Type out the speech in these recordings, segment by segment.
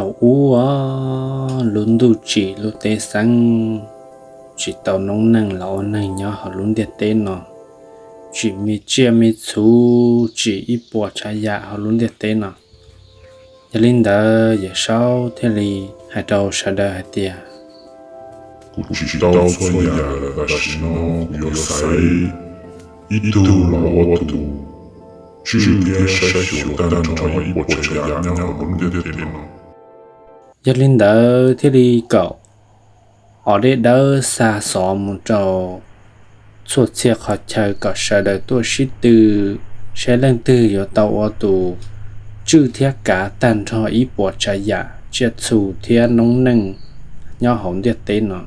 Thaum ub, lub ntuj tsim lub teb xeeb, tsis tau noob neej los ua neeg nyob hauv lub ntiaj teb no, tsim me tsiaj me txhu, tsim ib puas tsav yam hauv lub ntiaj teb no. Yog li ntawd Yawm Saub thiaj li hais rau sawv daws hais tias, kuv tsim tau txhua yam lawm, tam sim no kuv yuav xaiv ib tug los ua tus tswj thiab saib xyuas tag nrho ib puas tsav yam nyob hauv lub ntiaj teb no. Yog li ntawd thiaj li kom Os Dej Dawb xa xov mus rau txhua txhia qhov chaw kom sawv daws tuaj sib tw, saib leej twg yuav tau ua tus tswj thiab kav tag nrho ib puas tsav yam tsiaj txhu thiab noob neej nyob hauv ntiaj teb no.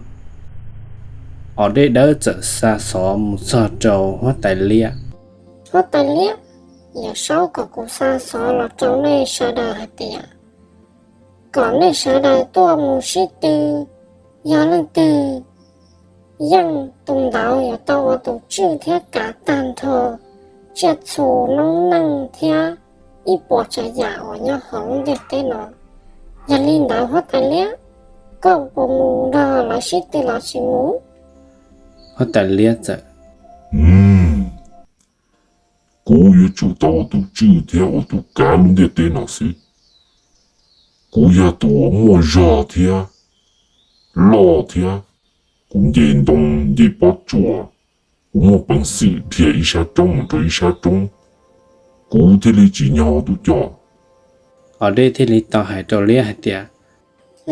Os Dej Dawb txawm xa xov mus txog rau Huab Tais Liab. Huab Tais Liab, Yawm Saub kom kuv xa xov los rau nej sawv daws hais tias kom nej sawv daws tuaj mus sib tw, yog leej twg yeej tus ntawd yuav tau ua tus tswj thiab kav tag nrho tsiaj txhu noob neej thiab ib puas tsav yam uas nyob hauv lub ntiaj teb no. Yog li ntawd Huab Tais Liab, koj puas mus nrog lawv sib tw los tsis mus? Huab Tais Liab txawm, kuv yuav tsum tau ua tus tswj thiab ua tus kav lub ntiaj teb no xwb. Kuv yog tus uas muaj zog thiab loj thiab, kuv nce ntoo nce pob tsuas, kuv muaj peev xwm dhia ib sab roob mus rau ib sab roob, kuv thiaj li tsim nyog ua tus coj. Os Dej thiaj li tau hais rau Liab hais tias,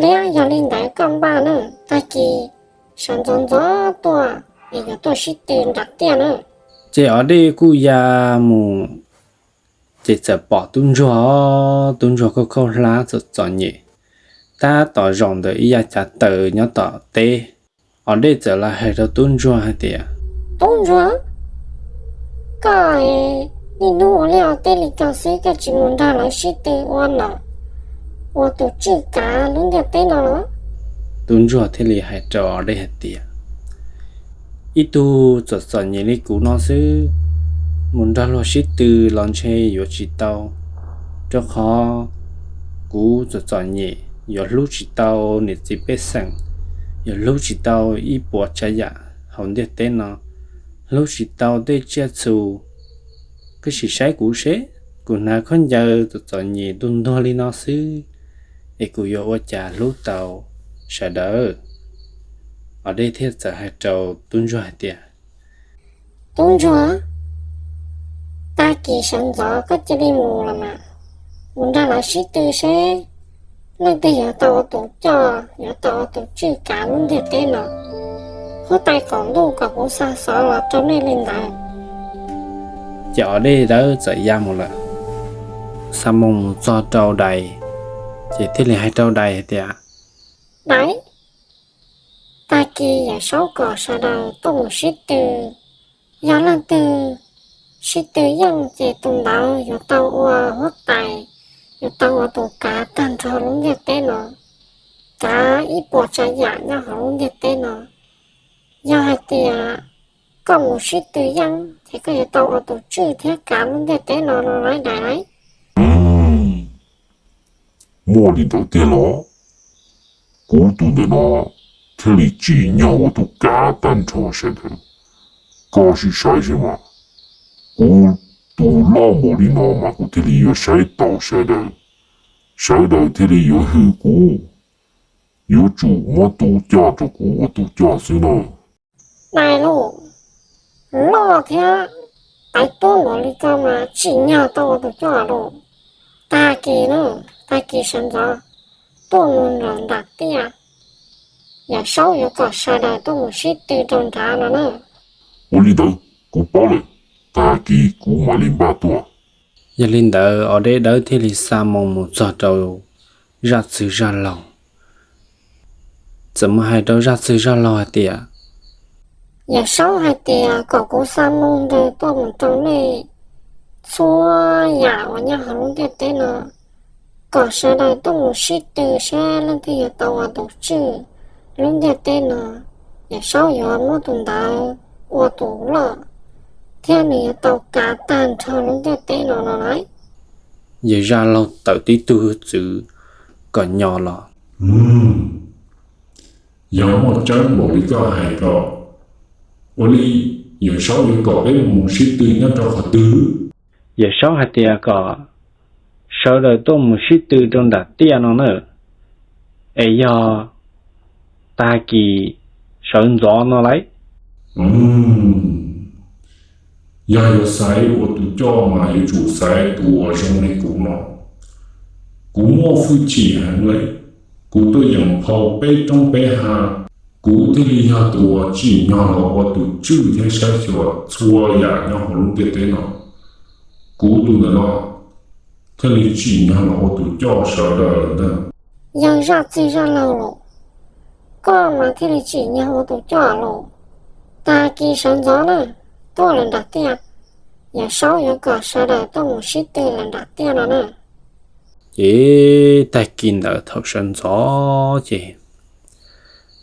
Liab, yog li ntawd koj npaj nawb, tag kis sawv ntxov ntxov tuaj es yuav tuaj sib tw nram tiaj nawb. Ces Os Dej kuj ya mus, ces txawm pom tub ntsuag, tub ntsuag khaub khaub hlab txom txom nyem, tab tom zaum ntawm ib yav cav taws nyob tom teb. Os Dej txawm los hais rau tub ntsuag hais tias, Tub ntsuag, koj niaj hnub ua liaj ua teb li koj xwb, koj tsis mus nrog lawv sib tw ua nom, ua tus tswj kav lub ntiaj teb no los? Tub ntsuag thiaj li hais rau Os Dej hais tias, Ib tug txom txom nyem li kuv no xwb, mus nrog luag sib tw los ntshe yuav tsis tau, rau qhov kuv txom txom nyem, yuav hlub tsis tau niam txiv pej xeem, yuav hlub tsis tau ib puas tsav yam hauv ntiaj teb no, hlub tsis tau tej tsiaj txhu. Koj sim saib kuv seb, kuv hnav khaub ncaws txom txom nyem ntuag ntuag li no xwb, es kuv yuav ua cas hlub tau sawv daws? Os Dej thiaj txawm hais rau tub ntsuag hais tias, Tub ntsuag, tag kis sawv ntxov koj cia li mus los mas, mus nrog lawv sib tw seb leej twg yuav tau ua tus coj, yuav tau ua tus tswj kav lub ntiaj teb no. Huab tais qaum ntuj kom kuv xa xov los rau nej li ntawd. Ces Os Dej Dawb txawm ya mus lawm. Xa moo mus txog rau dais, ces thiaj li hais rau dais hais tias, Dais, tag kis Yawm Saub kom sawv daws tuaj mus sib tw, yog leej twg sib tw yeej ces tus ntawd yuav tau ua huab tais, yuav tau ua tus kav tag nrho lub ntiaj teb no, kav ib puas tsav yam nyob hauv lub ntiaj teb no. Yog hais tias koj mus sib tw yeej ces koj yuav tau ua tus tswj thiab kav lub ntiaj teb no no lauj dais lauj. Muaj li ntawd tiag los? Kuv tus ntawm no thiaj li tsim nyog ua tus kav tag nrho sawv daws. Koj sim saib seb mas, kuv tus loj npaum li no mas kuv thiaj li yuav saib taus sawv daws, sawv daws thiaj li yuav hwm kuv. Yuav tsum muab tus coj rau kuv ua tus coj xwb na. Dais lauj, loj thiab tais tuab npaum li koj mas tsim nyog tau ua tus coj lauj. Tag kis na, tag kis sawv ntxov tuaj mus nram tiaj, Yawm Saub yuav kom sawv daws tuaj mus sib tw rau nrad no na. Ua li ntawd kuv paub lawm, tag kis kuv mam li npaj tuaj. Yog li ntawd Os Dej Dawb thiaj li xa moo mus txog rau zaj txwg zaj laug, txawm mus hais rau zaj txwg zaj laug hais tias, Yawm Saub hais tias kom kuv xa moo nrog tuaj mus rau nej txhua yam uas nyob hauv lub ntiaj teb no, kom sawv daws tuaj mus sib tw saib leej twg yuav tau ua tus tswj lub ntiaj teb no. Yawm Saub yuav muab tus ntawd ua tus loj, thiab nws yuav tau kav tag nrho lub ntiaj teb no no lauj. Yawg zaj laug tawm tib tug txwv, kom nyo los. Yog muaj tseeb npaum li koj hais ko, ua li Yawm Saub yuav kom peb mus sib tw nyob rau qhov twg? Yawm Saub hais tias kom sawv daws tuaj mus sib tw rau nram tiaj no na, es yog tag kis sawv ntxov no lauj. Yog yuav xaiv ua tus coj mas yuav tsum xaiv tus uas zoo li kuv no. Kuv muaj hwj chim heev li, kuv tuaj yeem phau peb roob peb hav, kuv thiaj li yog tus uas tsim nyog los ua tus tswj thiab saib xyuas txhua yam nyob hauv lub ntiaj teb no. Kuv tus ntawm no thiaj li tsim nyog los ua tus coj sawv daws lawm ntag. Yog zaj txij zaj laug los, koj mas thiaj li tsim nyog ua tus coj los. Tag kis sawv ntxov na, tuaj lawm nram tiaj, Yawm Saub yuav kom sawv daws tuaj mus sib tw lawm nram tiaj no na. Ces tag kis ntawd thaum sawv ntxov ces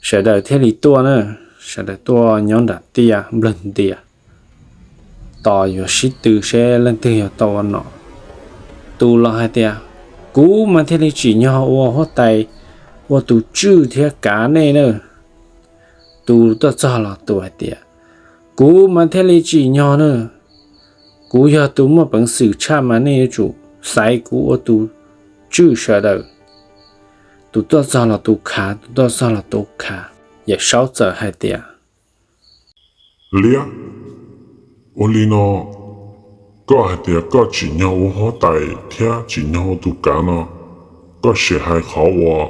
sawv daws thiaj li tuaj na, sawv daws tuaj nyob nram tiaj nplawg ntias tos yuav sib tw seb leej twg yog tau ua nom. Tus los hais tias, kuv mas thiaj li tsim nyog ua huab tais, ua tus tswj thiab kav nej na. Tus tuaj txog los tus hais tias, kuv mas thiaj li tsim nyog na, kuv yog tus muaj peev xwm tshaj mas nej yuav tsum xaiv kuv ua tus tswj sawv daws. Tus tuaj txog los tus khav, tus tuaj txog los tus khav. Yawm Saub txawm hais tias, liab, ua li no, koj hais tias koj tsim nyog ua huab tais thiab tsim nyog ua tus kav no, koj sim hais qhov uas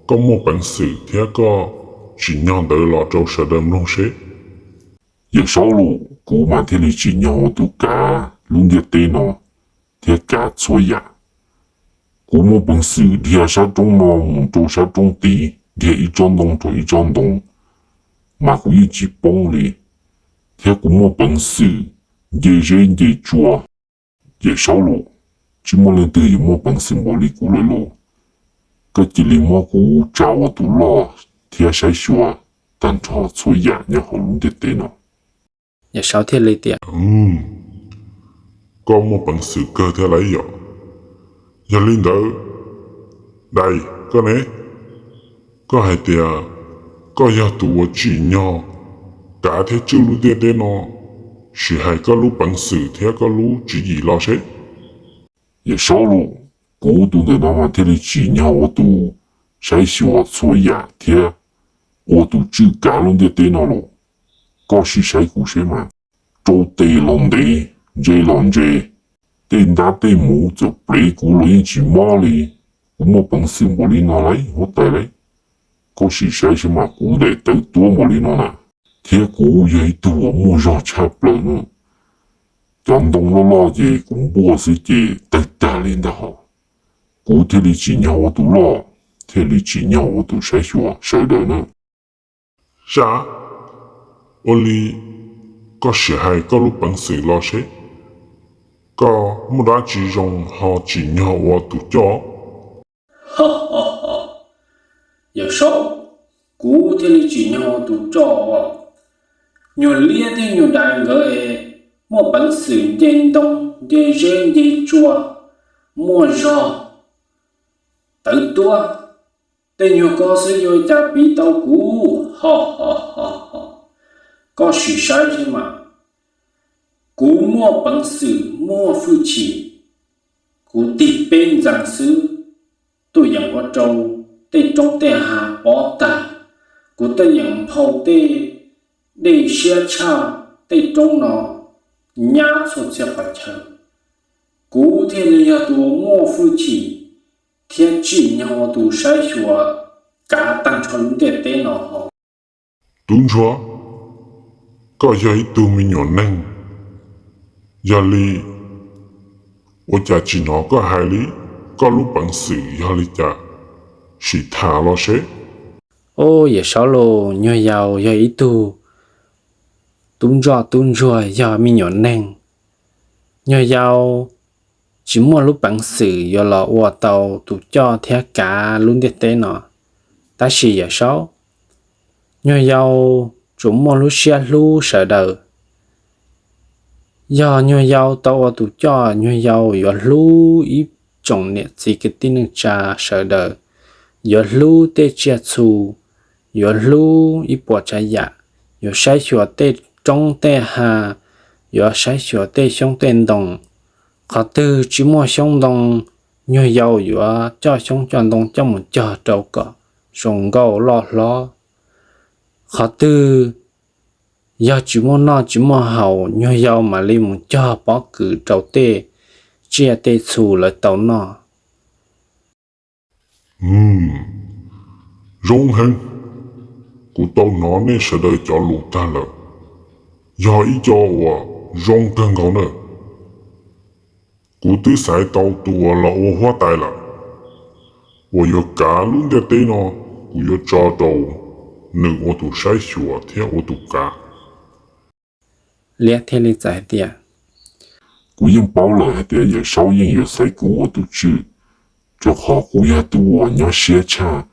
koj muaj peev xwm thiab koj tsim nyog ntawd los rau sawv daws mloog seb. Yawm Saub los, kuv mas thiaj li tsim nyog ua tus kav lub ntiaj teb no thiab kav txhua yam. Kuv muaj peev xwm dhia sab roob no mus rau sab roob tid, dhia ib tsob ntoo rau ib tsob ntoo, mas kuv yeej tsis poob li, thiab kuv muaj peev xwm nce zeb nce tsua. Yawm Saub los, tsis muaj leej twg yuav muaj peev xwm npaum li kuv lawm los, koj cia li muab kuv tsa ua tus loj thiab saib xyuas tag nrho txhua yam nyob hauv lub ntiaj teb no. Yawm Saub thiaj li tias, koj muaj peev xwm kawg thiab lauj yom. Yog li ntawd, dais koj ne, koj hais tias koj yog tus uas tsim nyog kav thiab tswj lub ntiaj teb no, sim hais koj lub peev xwm thiab koj lub tswv yim los seb. Yawm Saub los, kuv tus ntawm no mas thiaj li tsim nyog ua tus saib xyuas txhua yam thiab ua tus tswj kav lub ntiaj teb no los, koj sim saib kuv seb mas. Rau tes los ntev, ntse los ntse, tej ntab tej muv txawm plev kuv los yeej tsis mob li. Kuv muaj peev xwm npaum li no lauj huab tais lauj. Koj sim saib seb mas, kuv daim tawv tuab npaum li no na, thiab kuv yog ib tug uas muaj zog tshaj plaws na. Cov ntoo loj loj ces kuv npuaj xwb ces tawg tag li ntag hos. Kuv thiaj li tsim nyog ua tus loj, thiaj li tsim nyog ua tus saib xyuas sawv daws na. Sab, ua li koj sim hais koj lub peev xwm los seb, koj muaj dab tsi zoo ho tsim nyog ua tus coj? Yawm Saub, kuv thiaj li tsim nyog ua tus coj uas nyuag liab thiab nyuag dais nkawd es muaj peev xwm nce ntoo nce zeb nce tsua, muaj zog, tawv tuab, tej nyuag ko xwb yuav ua cas piv tau kuv? Ho ho ho ho, koj sim saib seb mas, kuv muaj peev xwm muaj hwj chim, kuv tig peb ntxees xwb, tuaj yeem ua rau tej roob tej hav pov tag, kuv tuaj yeem nphau tej dej siab tshaj tej roob no nyab txhua txhia qhov chaw. Kuv thiaj li yog tus uas muaj hwj chim thiab tsim nyog ua tus saib xyuas kav tag nrho lub ntiaj teb no hos. Tub ntsuag, koj yog ib tug me nyuam neeg, yog li ua cas tsis hnov koj hais li? Koj lub peev xwm yog li cas? Sim tham los seb. Au, Yawm Saub lauj, nyuag yaus yog ib tug tub ntsoj tub ntsuag, yog me nyuam neeg. Nyuag yaus tsis muaj lub peev xwm yuav los ua tau tus coj thiab kav lub ntiaj teb no. Tab sis Yawm Saub, nyuag yaus tsuas muaj lub siab hlub sawv daws. Yog nyuag yaus tau ua tus coj, nyuag yaus yuav hlub ib tsoom niam txiv kwv tij neej tsa sawv daws yuav hlub tej tsiaj txhu, yuav hlub ib puas tsav yam, yuav saib xyuas tej roob tej hav, yuav saib xyuas tej xyoob tej ntoo. Qhov twg tsis muaj xyoob ntoo, nyuag yau yuav coj xyoob coj ntoo coj mus cog rau kom zoo nkauj loj hlob. Qhov twg yog tsis muaj noj tsis muaj haus, nyuag yau mam li mus cog pob kws rau tej tsiaj tej txhu lawv tau noj. Zoo heev, kuv tau hnov nej sawv daws cov lus tag lawm, yog ib co uas zoo kawg nkaus na. Kuv twb xaiv tau tus uas los ua huab tais lawm, uas yuav kav lub ntiaj teb no, kuv yuav tso rau nws ua tus saib xyuas thiab ua tus kav. Liab thiaj li txawm hais tias, kuv yeej paub lawm hais tias Yawm Saub yeej yuav xaiv kuv ua tus tswj, rau qhov kuv yog tus uas nyob siab tshaj,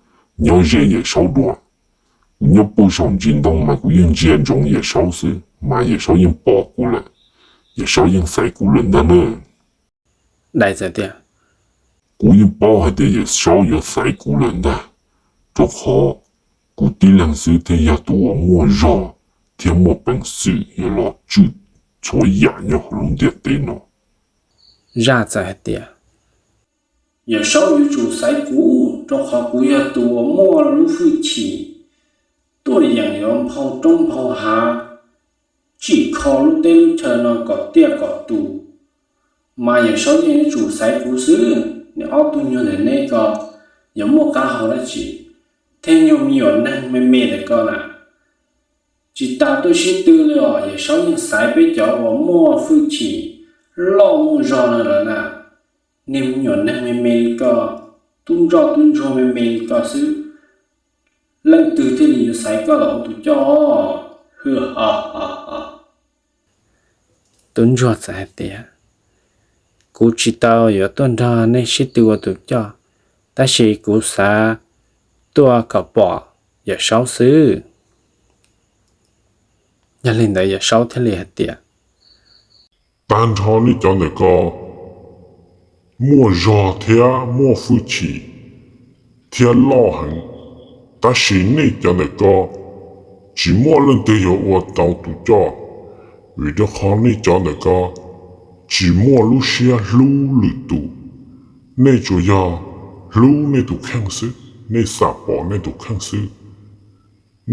nyob ze Yawm Saub dua. Kuv nyob puag saum ntsis ntoo mas kuv yeej ntsia ntsoov Yawm Saub xwb, mas Yawm Saub yeej pom kuv lawm, Yawm Saub yeej xaiv kuv lawm ntag na. Dais txawm tias, kuv yeej paub hais tias Yawm Saub yuav xaiv kuv lawm ntag, rau qhov kuv tib leeg xwb thiaj yog tus uas muaj zog thiab muaj peev xwm yuav los tswj txhua yam nyob hauv lub ntiaj teb no. Zaj txawm hais tias, Yawm Saub yuav tsum xaiv kuv, rau qhov kuv yog tus uas muaj lub hwj chim tuaj yeem yuav nphau roob nphau hav, tsim kho lub teb lub chaw no kom tiaj kom tus. Mas Yawm Saub yeej yuav tsum xaiv kuv xwb. Nej ob tug nyuag ntawm nej ko yuav muaj qab hau dab tsi thiab nyuag me nyuam neeg me me ntawm ko na? Tsis tas tuaj sib tw li os, Yawm Saub yeej xaiv peb cov uas muaj hwj chim loj muaj zog no lawm na. Niag me nyuam neeg me me li koj, tub ntsoj tub ntsuag me me li koj xwb, leej twg thiaj li yuav xaiv koj los ua tus coj? Hwj ha ha ha. Tub ntsuag txawm hais tias, kuv tsis tau yuav tuaj nrog nej sib tw ua tus coj, tab sis kuv xav tuaj kom pom Yawm Saub xwb. Yog li ntawd Yawm Saub thiaj li hais tias, tag nrho nej cov ntawm ko muaj zog thiab muaj hwj chim thiab loj heev, tab sis nej cov ntawm ko tsis muaj leej twg yuav ua tau tus coj, vim rau qhov nej cov ntawm ko tsis muaj lub siab hlub lwm tus. Nej tsuas yog hlub nej tus kheej xwb, nej xam pom nej tus kheej xwb,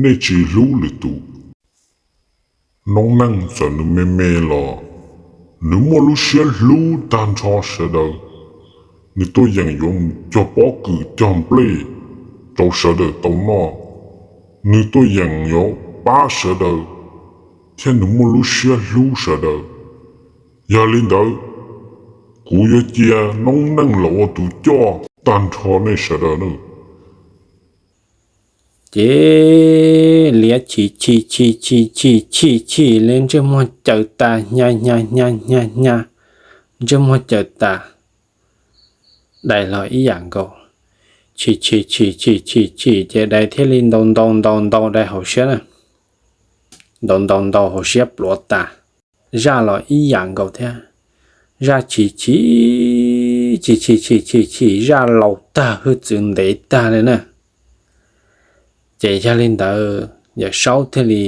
nej tsis hlub lwm tus. Noob neej txawm nws me me los nws muaj lub siab hlub tag nrho sawv daws. Nws tuaj yeem yuav mus cog pob kws cog nplej rau sawv daws tau noj. Nws tuaj yeem yuav pab sawv daws, thiab nws muaj lub siab hlub sawv daws. Yog li ntawd, kuv yuav cia noob neej los ua tus coj tag nrho nej sawv daws nawb. Ces Liab chim chim chim chim chim chim chim li ntsej muag caws tas, hnyav hnyav hnyav hnyav hnyav, ntsej muag caws tas. Dais los ib yam nkaus, chim chim chim chim chim chim ces dais thiaj li ntaus ntaus ntaus ntaus dais hauv siab na. Ntaus ntaus ntaus hauv siab pluav tas. Zaj los ib yam nkaus thiab, zaj chim chim chim chim chim chim chim, zaj laus tag hwj txwv ntev tag li na. Ces yog li ntawd Yawm Saub thiaj li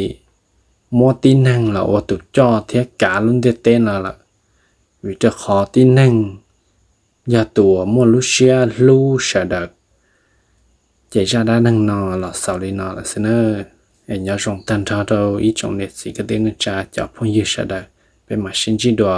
muab tib neeg los ua tus coj thiab kav lub ntiaj teb no lawm, vim rau qhov tib neeg yog tus uas muaj lub siab hlub sawv daws. Ces zaj dab neeg no los xaus li no lawm xwb nawb. Es nyob zoo tag nrho rau ib tsoom niam txiv kwv tij neej tsa cov phooj ywg sawv daws, peb mam sib ntsib dua